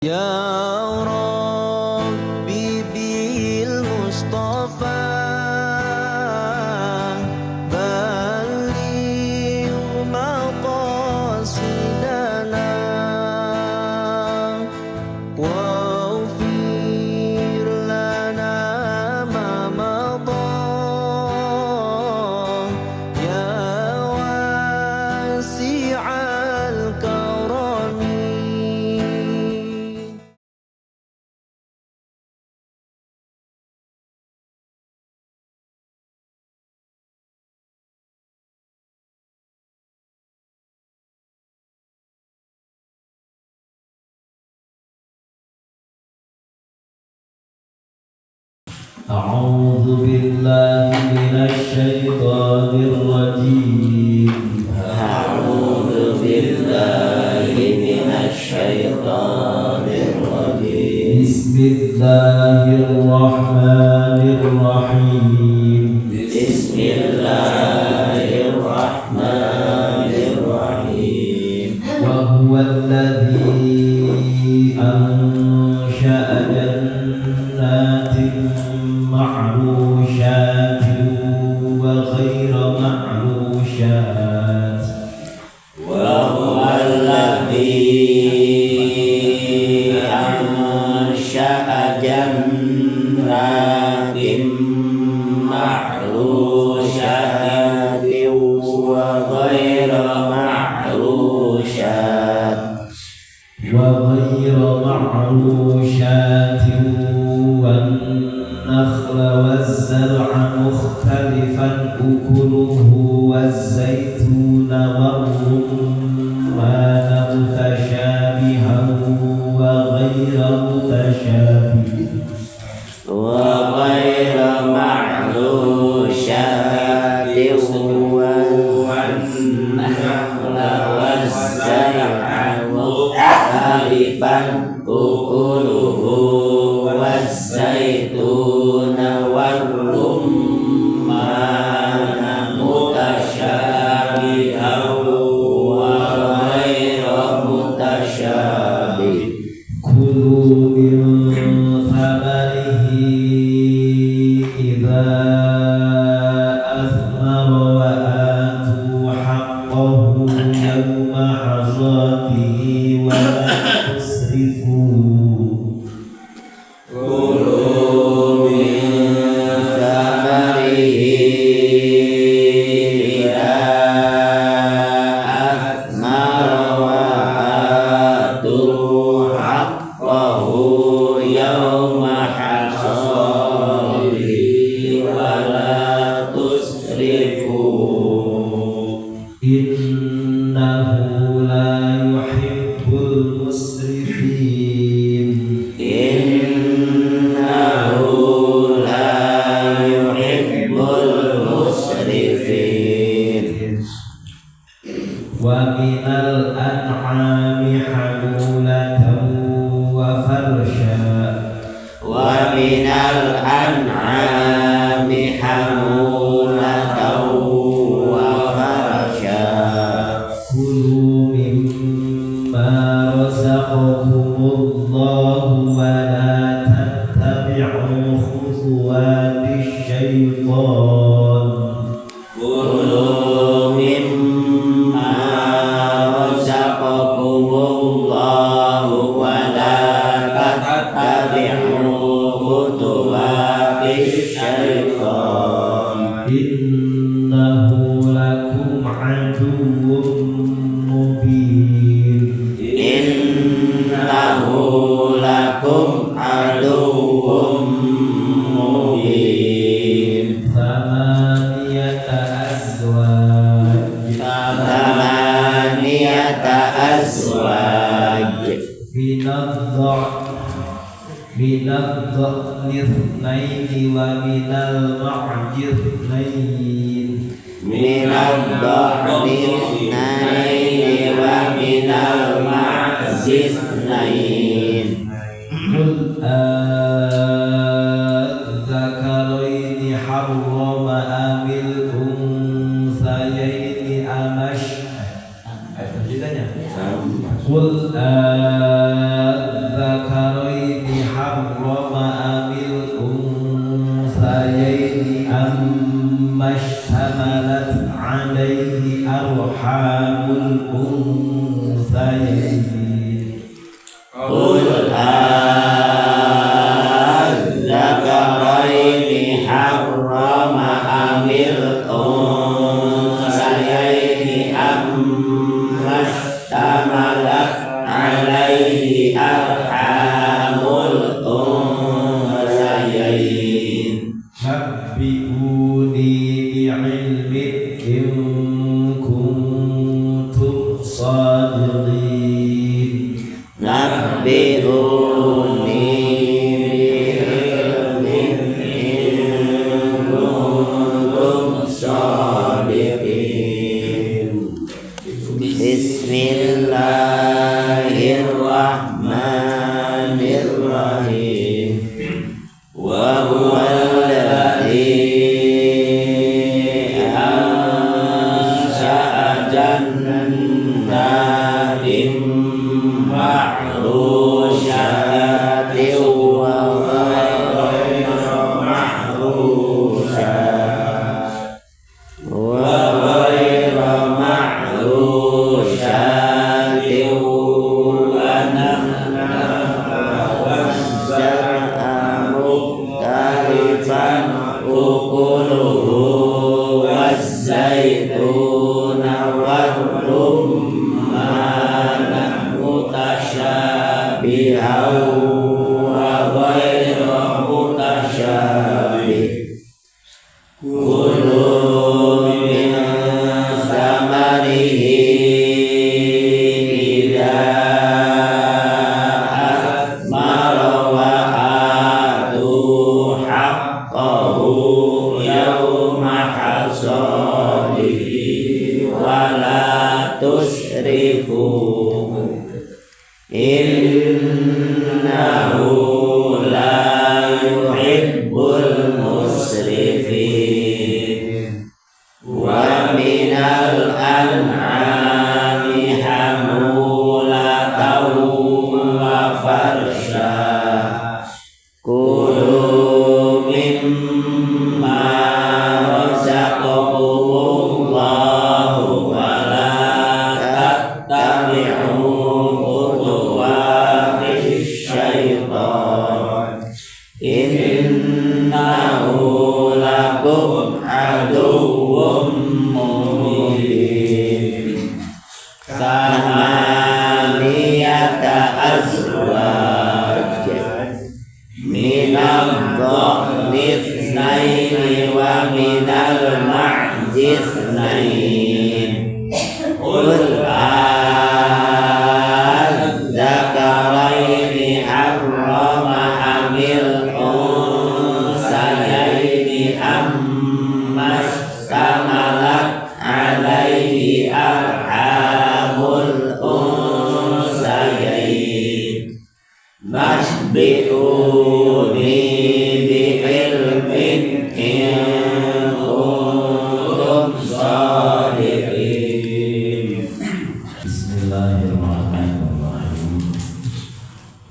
Ya Rabbi bil Mustafa balligh maqasidana waghfir lana ma madha ya wasi'al karami. أعوذ بالله من الشيطان الرجيم. أعوذ بالله من الشيطان الرجيم. بسم الله الرحمن الرحيم. بسم الله الرحمن الرحيم. وهو الذي أنشأ جنات معروشات وغير معروشات. وهو الذي أنشأ جنات معروشات وغير معروشات وغير معروشات والنخل والزرع مختلفا أكله والزيتون والرمان متشابها وغير متشابه وغير معروشات والنخل والزرع مختلفا أكله والزيتون والرمان متشابها وغير متشابه. كلوا من ثمره إذا أثمر وآتوا حقه يوم حصاده ولا تسرفوا. كلوا من ثمره إذا أثمر وآتوا حقه يوم حصاده ولا تسرفوا. إنه لا يحب المسرفين. إنه لا يحب المسرفين. ومن الأنعام حمولة وفرشا. ومن الأنعام حمولة وفرشا. كلوا مما رزقكم الله ولا تتبعوا خطوات الشيطان. كلوا مما رزقكم الله ولا تتبعوا خطوات الشيطان. إنه لكم عدو مبين. إنه لكم عدو مبين. ثمانية أزواج. ثمانية أزواج. من الضأن اثنين ومن المعز اثنين. من الضأن اثنين ومن المعز اثنين. قل أذكرين حرم أم الأنثيين أم قل al-unthayain. Qul az-zakaraini harrama amil unsayaini amma ishtamalat alaihi arhamul unsayain. Nabbi'uni bi'ilmin in kuntum shadiqin. Nabbi'uni bi'ilmin in kuntum shadiqin. Bismillahirrahmanirrahim. Wa huwa alladzi ansha'a jannatin ma'rushatin wa ghayra ma'rushat wa ghayra ma'rushatin wa nakhla waz-zar'a mukhtalifan ukuluhu waz-zaytuna war-rummana mutasyabihan wa ghayra mutasyabih. Kulu min samarihi idza athmara wa atu haqqahu yawma hasadihi wa la tusrifu innahu la yuhibbul musrifin. Wa minal an'ami hamulatan wa farsha. Kulu mimma razaqakumullahu wa la tattabi'u khutuwatis syaitan innahu lakum aduwwum mubin. Samaniyata azwaj minad dha'ni itsnaini wa minal ma'zi itsnain. Qul az-zakaraini harrama amil unsayaini amma ishtamalat alaihi arhamul unsayain. Nabbi'uni bi'ilmin in kuntum shadiqin. Bismillahirrahmanirrahim.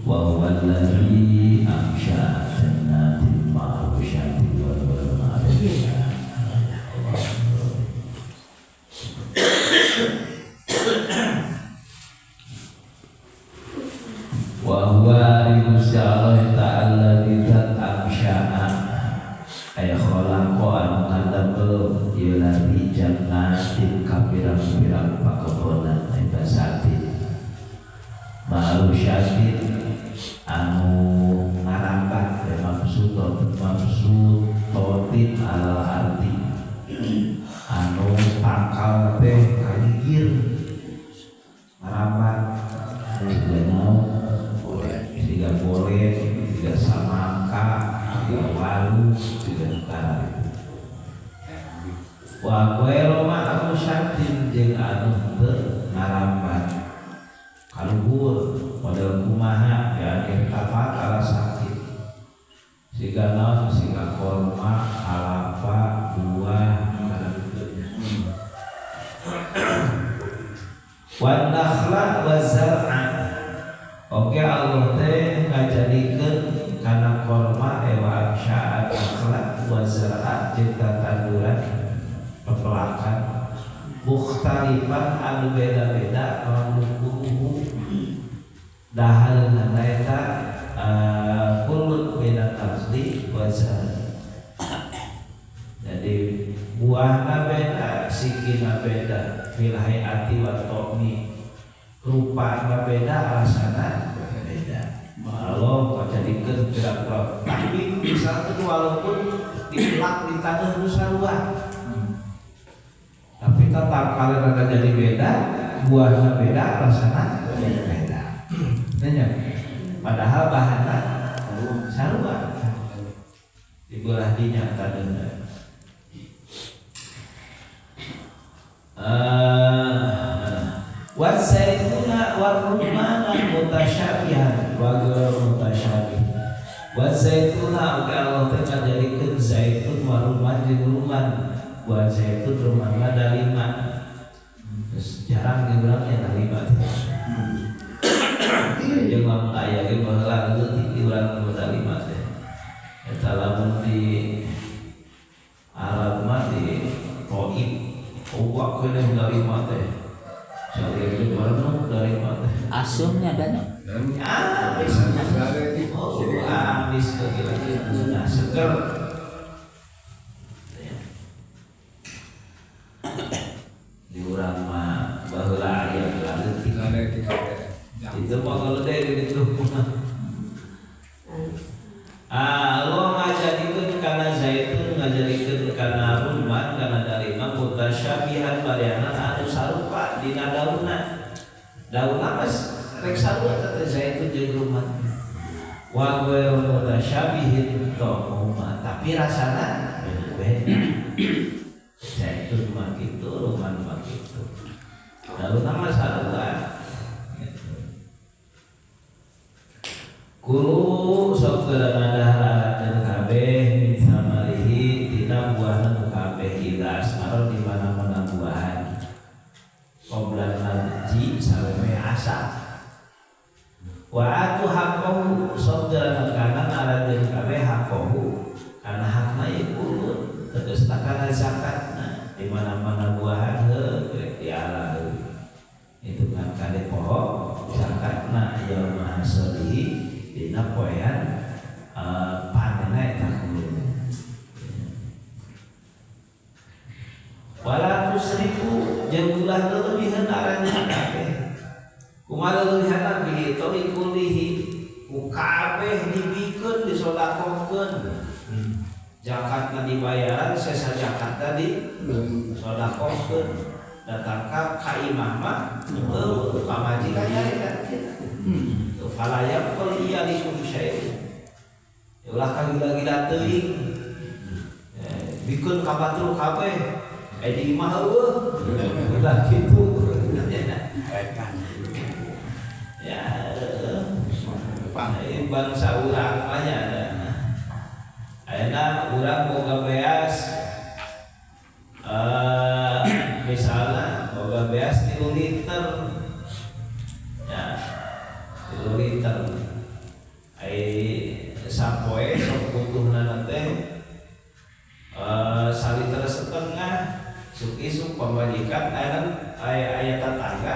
Wa huwa alladzi ansha'a jannatin ma'rushatin wa ghayra ma'rushatin. Wa huwa Gusti Allah ta'ala dzat ansha'a ay khalaqa anu ngadamel ieu ladzi jannatin ka pirang-pirang pakebonan basatin ma'rushatin anu ngarambat mabsutotin alal ardi anu pangkal teh kaligir ngarambat siga naon siga boleh siga samangka siga walu siga nukara wa ghairu ma'rushatin jeung anu teu ngarambat kaluhur model kumaha ya irtafa ala sakit siga naon siga korma kalapa buah kana kitu nya. Wa nakhla wa zar'a. Oke Allah teh ngajadikeun kana korma ewa ansya'a nakhla wa zar'a jeung tatanduran pepelakan mukhtalifan katartiban anu beda-beda mamukuluhu dahareunana eta kulut beda tafdi wazan. Jadi buahna beda, sikina beda, fil hayati wa ta'mi, rupana beda, rasana beda. Allah jadikeun pirang-pirang. Tapi misalnya walaupun dipelak di tanah nu sarua, tapi tetap kalau ada jadi beda, buahnya beda, rasana beda. Nanya. Padahal bahanna sarua. Dibelah dinya taneuhna. Wa zaituna wa rumana mutasyabihan wa ghairu mutasyabih. Wa zaituna oke Allah teh ngajadikeun zaitun wa rumman jeung rumman. Buah zaitun rumman mah da lima. Terus jarang di urang nya da lima teh. Jeung lamun aya ge baheula leutik di urang da lima teh. Eta lamun di Arab mah di Thaif uwak keneh da lima teh. Salih barenuk da lima teh. Asumnya banyak. Amis. Oh, amis lagi-lagi. Nah, seger. Di urang mah baheula aya leutik. Itu mah kalau deh di ditu. Allah ngajadikeun kana zaitun, ngajadikeun kana rumman, kana dalima mutasyabihan bariana anu sarupa dina daunna. Daunna mah rek sarua teh zaitun jeung rumman. Wa ghairu mutasyabihin ta'uma, tapi rasana beda-beda. Zaitun mah kitu, rumman mah kitu. Daunna mah sarua. Kulu sok dahar dan kabeh min samarihi tina buahna nu kabeh ila asmaro di mana-mana buahan qoblan nadji saleme asa wa atu haqqahu sok kanan aranjeun kabeh haqqahu kana hakna ieu kulun tegasna kana zakatna di mana-mana buahan heuh rek diala itu kan kade poho zakatna yauma hasadihi dina poean panena eta kulun. Wala tusrifu jeung ulah leulebihan aranjeun kabeh. Kumaha leulebihanna bi ikulihi ku kabeh dibikeun disodakohkeun. Zakatna dibayaran sesa zakatna disodakohkeun. Datang ka imah mah heueuh pamajikan nyarita kitu. Fala yaqul iyalikum syai'un. Ulah kagila-gila teuing. Bikeun ka batur kabeh. Di imah eueuh. Ulah kitu. Ya, bangsa urang mah nya ada. Ayeuna urang boga beas misalna boga beas 3 liter. Ya. 3 liter. Ai sapoe sok butuhna teh saliter setengah suk isuk pamajikan aya aya tetangga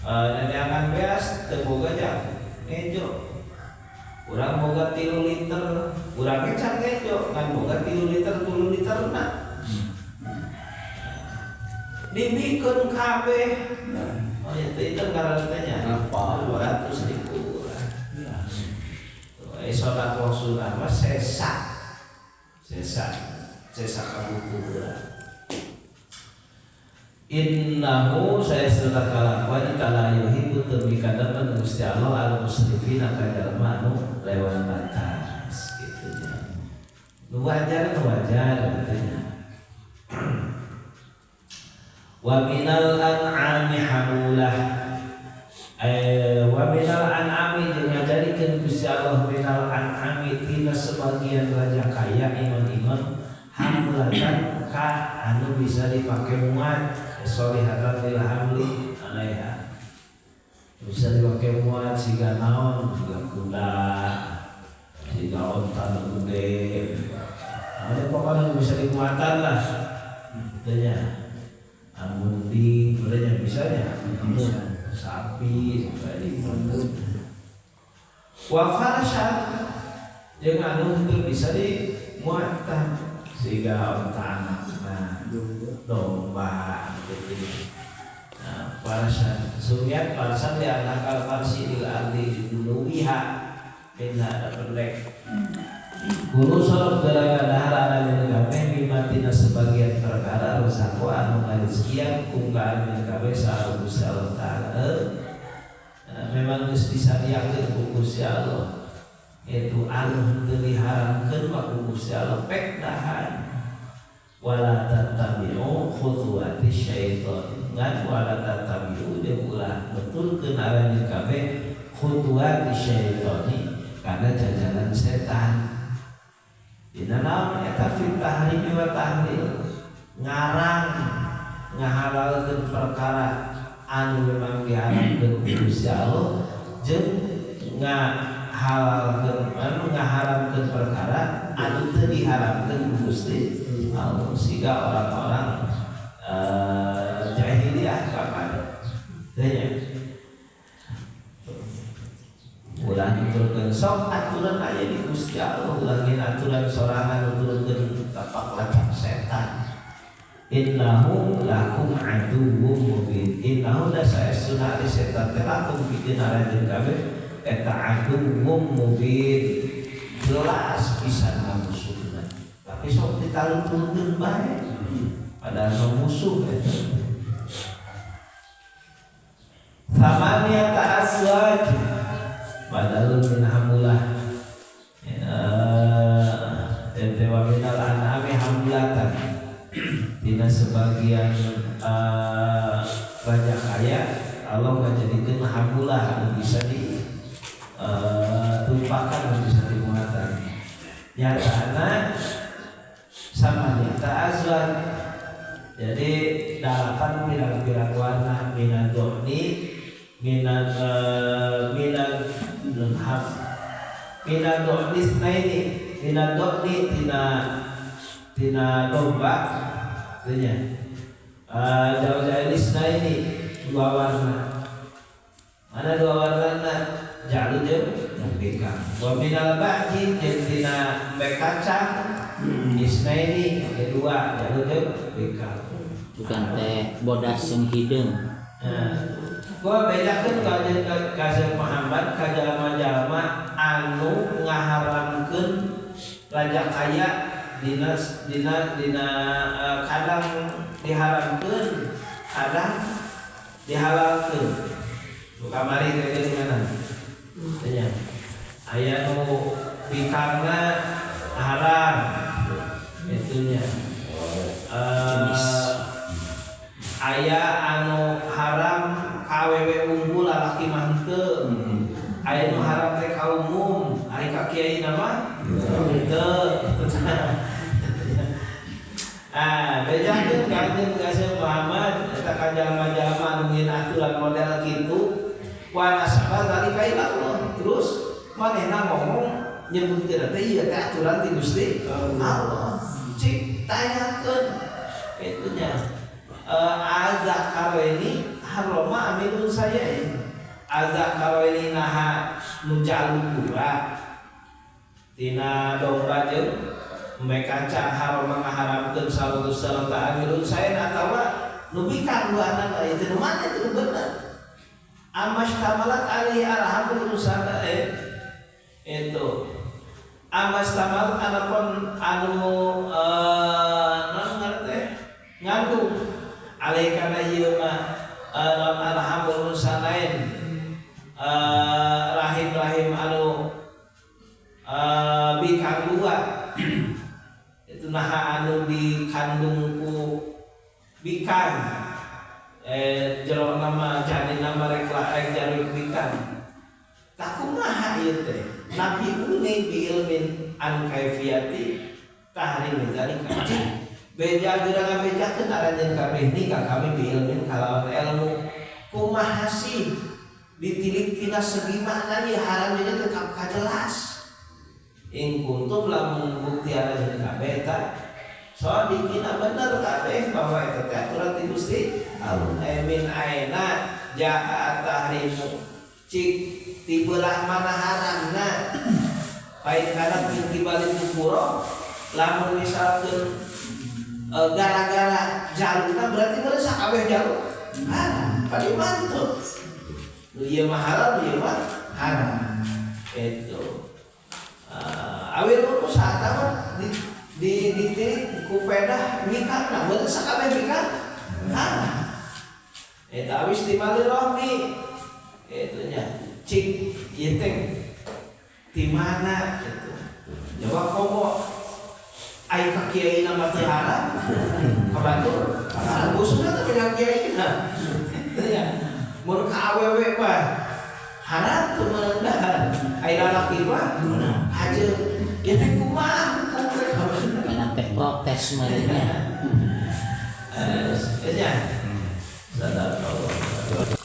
neneangan beas teu boga jang ngejo. Urang boga 3 liter, urang ge can ngejo ngan boga 3 liter 3 literna. Dibikeun kabeh. Oh ya teh itu ngaran teh nya 200.000. Sedekah sunah mah sesa. Sesa. Sesa kabutuhan. Innahu saestuna kalakuan tala yuhibbu teu mikadapan Gusti Allah al musrifina ka jalma anu lewat batas kitu nya. Nu wajar kitu nya. Wa minal an'ami hamulah. Wa minal an'ami jeung ngajadikeun Gusti Allah minal an'ami tina sebagian raja kaya iman-iman hamulatan ka anu bisa dipake muat solihatan lil hamli alaiha bisa dipake muat siga naon siga kuda siga onta nu gede anu pokoknya bisa dimuatan lah kitu nya amun di Sapi sampai wa farasyan jeung anu teu bisa dimuatan sehingga onta anakna domba gitu. Nah, farasyan sumiat farasyan li anak al farsi lil ardi duluwiha minna ada pendek. Guru sorok gerakan dahar min kabeh mimatina sebagian perkara rusako anu ngarizkian kungkaan min kabeh saha Gusti Allah Ta'ala. Memang geus disadiakeun ku Gusti Allah itu anu henteu diharamkeun mah ku Gusti Allah pek dahan. Wala tattabi'u khutuwati syaitan ngan wala tattabi'u jeung ulah betulkeun aranjeun kabeh khutuwati syaitani kana jajanan setan. Dina naon eta fit tahrimi wa tahlil ngarang ngahalalkeun perkara anu memang diharamkeun ku Gusti Allah jeung ngahalalkeun anu ngaharamkeun perkara anu teu diharamkeun ku Gusti Allah sehingga orang-orang jahiliyah kapan tanya ulah nuturkeun sok aturan aya di Gusti Allah ulah ngin aturan sorangan nuturkeun tapak lacak setan. Innahu lakum aduwwum mubin. Innahu da saestuna ari setan teh lakum pikeun aranjeun kabeh eta aduwwum mubin. Jelas pisan ngamusuhna. Tapi sok ditalungkeun bae. Padahal musuh eta. Thamaniyata azwaj badalun min hamulah wa minal an'ami hamulatan dina sebagian raja kaya Allah ngajadikeun hamulah anu bisa ditumpahkan anu bisa dimuatan nyatana sama nyata azwan jadi dalapan pirang-pirang warna minan doni minan minan ham minan doni ini minan doni tina tina domba artinya jauh-jauh ini dua warna mana dua warna jalu jeung beka wa minal ba'ji jeung tina kacang isnaini kedua jalu jeung beka bukan teh bodas yang hideung. Gua bedakeun ka ka Muhammad ka jalma-jalma anu ngaharamkeun raja kaya dina dina dina kadang diharamkeun kadang dihalalkeun. Nu kamari teh geuningan. Nya. Aya nu bikangna haram itunya. Aya anu haram KWW unggul lalaki mah henteu. Aya nu haram teh ka umum, ari ka kiai mah henteu. Ah, bejakeun ka anjeun ka Muhammad eta ka jalma-jalma anu ngieun aturan model kitu wa nasaba zalika ila Allah. Terus manehna ngomong nyebutkeun teh ieu teh aturan ti Gusti Allah. Cik tanyakeun itunya. Azzakareni haroma aminun saya ini azzakareni naha nu jalu dua tina domba jeung mbe kaca haroma ngaharamkeun sallallahu alaihi aminun saya atawa nu bikang duana itu nu mana itu bener amastamalat alaihi arhamul usana itu amastamalat anapun anu non ngaran teh ngandung alai kana ieu mah non arhamul unsanain rahim-rahim anu bikang dua itu naha anu dikandung ku bikang jero nama jani nama rek rek jaru bikang tah kumaha ieu teh nabi uni bi ilmin an kaifiyati tahrimi zalika beja geura ngabejakeun aranjeun kabeh ni ka kami bi ilmin kalawan ilmu kumaha sih ditilik tina segi mana ieu haram ieu teh kajelas ing kuntum lamun bukti aranjeun kabeh eta sodikina bener kabeh bahwa eta teh aturan ti Gusti Allah min aina jaa tahrimu cik ti beulah mana haramna baik kana kibali kufuro lamun misalkeun gara-gara jaluna berarti meureun sakabeh jalur haram padi mantep nu ieu mah halal nu ieu mah haram itu awil usaha mah di di ku pedah mikangna meureun sakabeh mikang haram eta awis timali rohmi itu nya cik ieu teh di mana gitu jawab komo ai ka kiai na mah teu haram ka batur haram busuna teh ka kiai na nya mun ka awewe mah haram teu meunang ai lalaki mah hajeun ieu teh kumaha Kana teh protes meureunnya. Nya sadaqallah.